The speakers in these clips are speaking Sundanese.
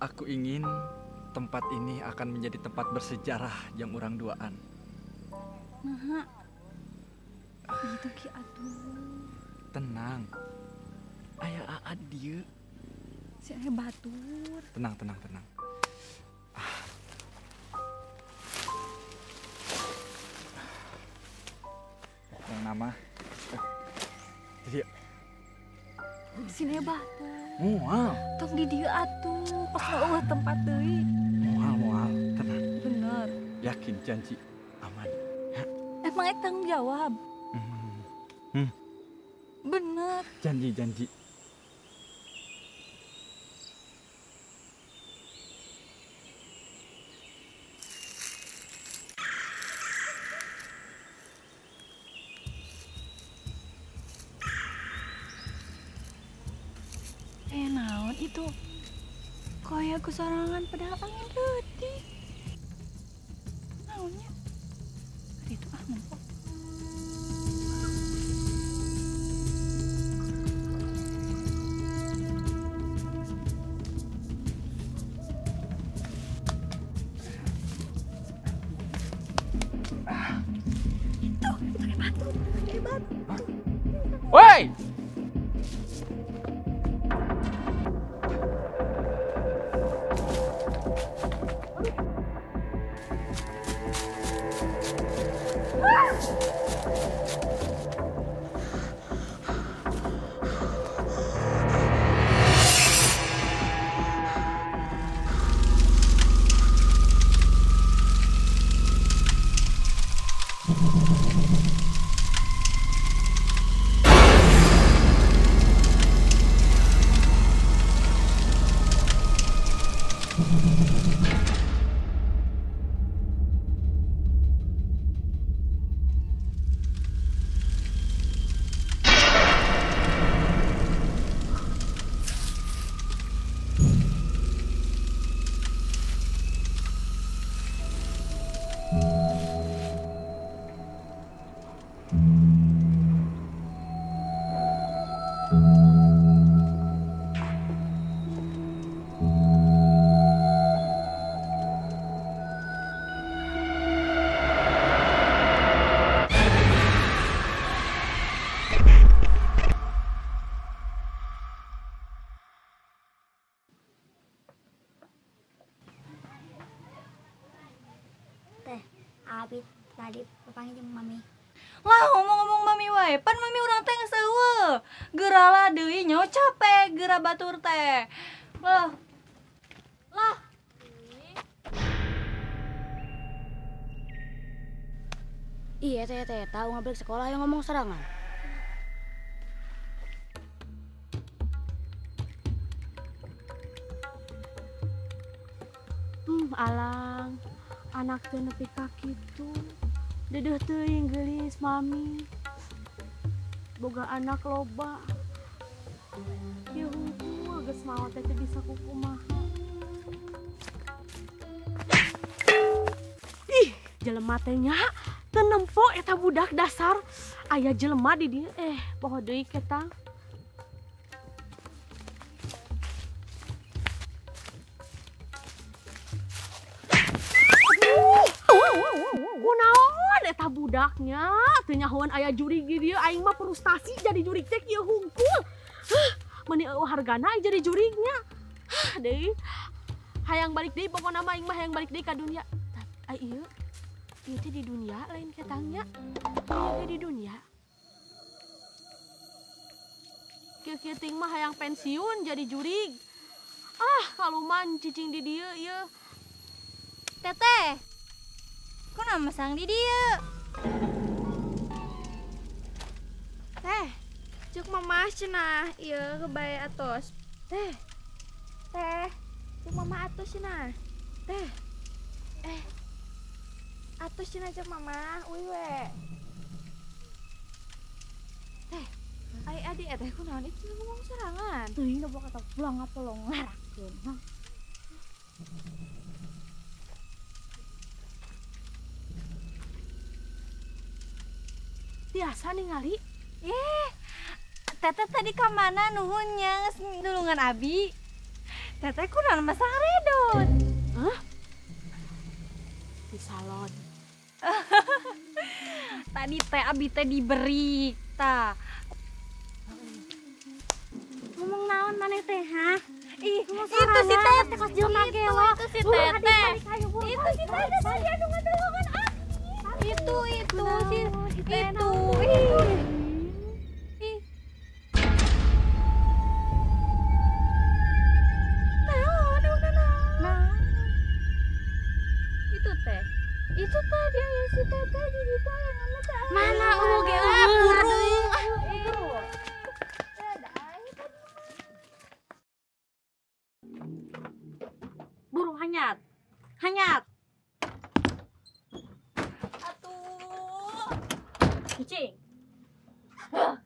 Aku ingin tempat ini akan menjadi tempat bersejarah jang urang duaan. Nah, itu ki atuh. Tenang. Aya aa dieu. Si aya batur. Tenang, tenang, tenang. Ah. Pokokna nama. Jadi sini batur. Moal. Tong di dieu atuh, kos eueuh tempat deui. Moal, moal, tenang. Bener. Yakin janji aman. Ya. Emang ek tanggung jawab? Bener. Janji, janji. Naon itu? Kaya kusorangan padahal angin leutik. Naonnya? Itu ah nempo. Itu kayak batu, kayak batu. Woi! Abi tadi papanggih jeung mami. Lah ngomong-ngomong mami wae, pan mami urang teh geus eueuh. Geura lah deui nyaho capek geura batur teh. Lah. Lah. Iya teh teh tahu ngabrik sekolah yang ngomong serangan. Alang. Anak teh nepi ka kitu. Dedeuh teuing geulis mami. Boga anak loba. Ieu hungkul geus maot teh teu bisa kukumaha. Ih, jelema teh nya teu nempo eta budak dasar. Aya jelema di dieu poho deui ketang. Kunaon eta budaknya teu nyahoan aya jurig di dieu aing mah frustasi jadi jurig teh kieu hungkul. Meuni eueuh hargana aing jadi jurignya. Hah deui. Hayang balik deui pokona mah aing mah hayang balik deui ka dunia. Ai ieu ieu teh di dunia lain ketangnya. Ieu teh di dunia. Kieu-kieu ting mah hayang pensiun jadi jurig. Ah kaluman cicing di dieu ieu. Teteh. Kok nama sang di dieu? Teh, cuk mama cenah ieu kebaya atos. Teh. Teh, cuk mama atos cenah. Teh. Atos cenah cuk mama, uy we. Teh, ai adi teh kunaon itu ngomong sorangan. Teuing da boga pulang apa lo ngarakeun. Biasa ningali. Teteh tadi ka mana nuhun nya geus nulungan abi. Teteh kunaon masang redot? Hah? Di salon. Tadi teh abi teh diberi tah. Ngomong naon maneh teh, ha? Ih, itu si teteh kos jelema gelo. Itu si teteh. Itu si teteh tadi anu ngadolongan abi. Itu si itu. Ih. Naon, naon. Itu teh. Itu tadi aya si teteh di ditu aya nama teh. Mana eueuh ge burung. Buru hanyat. Hanyat. Atuh. Cicing.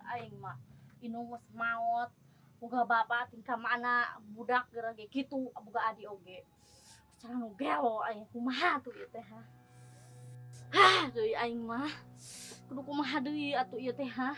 Aing mah inung geus maot. Boga bapak tingkah mana budak geura ge kitu boga adi oge. Cara nu gelo aing kumaha tuh ieu teh ha. Hah, deui aing mah. Kudu kumaha deui atuh ieu teh ha.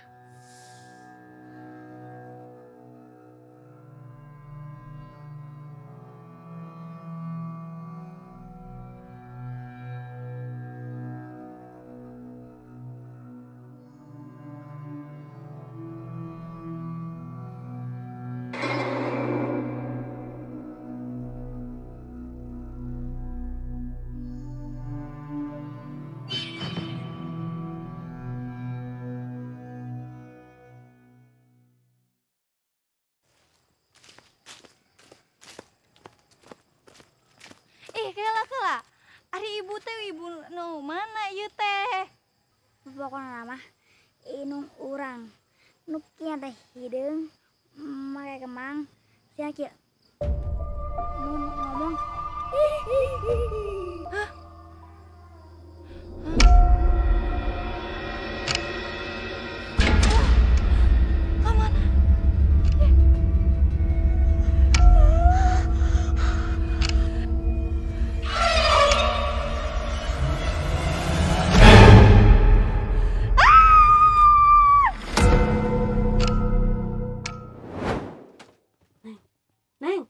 Ih, kela kela. Ari ibu teh ibu nu mana ieu teh? Pokona mah inung urang. Nu kieu teh hideung make kemang sia kieu. Mun ngomong Hah? Ka mana? Neng.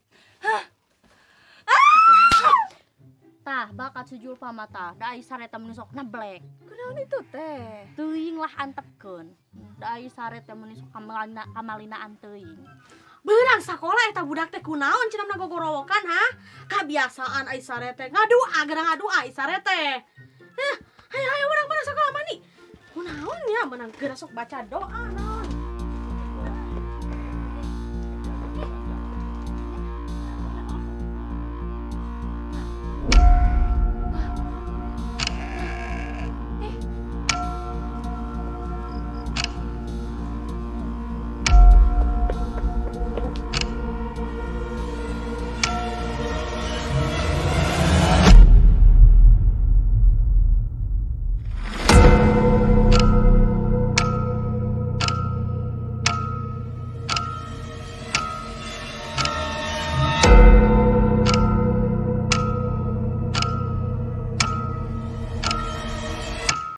Tah, bakat sujul pamata, da ai sare teh mun sok neblek. Kunaon itu teh? Teuing lah antepkeun. Da ai sare teh mun sok kamalina kamalinaan teuing. Beurang sakola eta budak teh kunaon cenah mah gogorowokan ha? Kabiasaan ai sare teh ngadua geura ngadua ai sare teh. Hah, hayo hayo urang mana sakola mandi. Kunaon ya menang geura sok baca doa naon.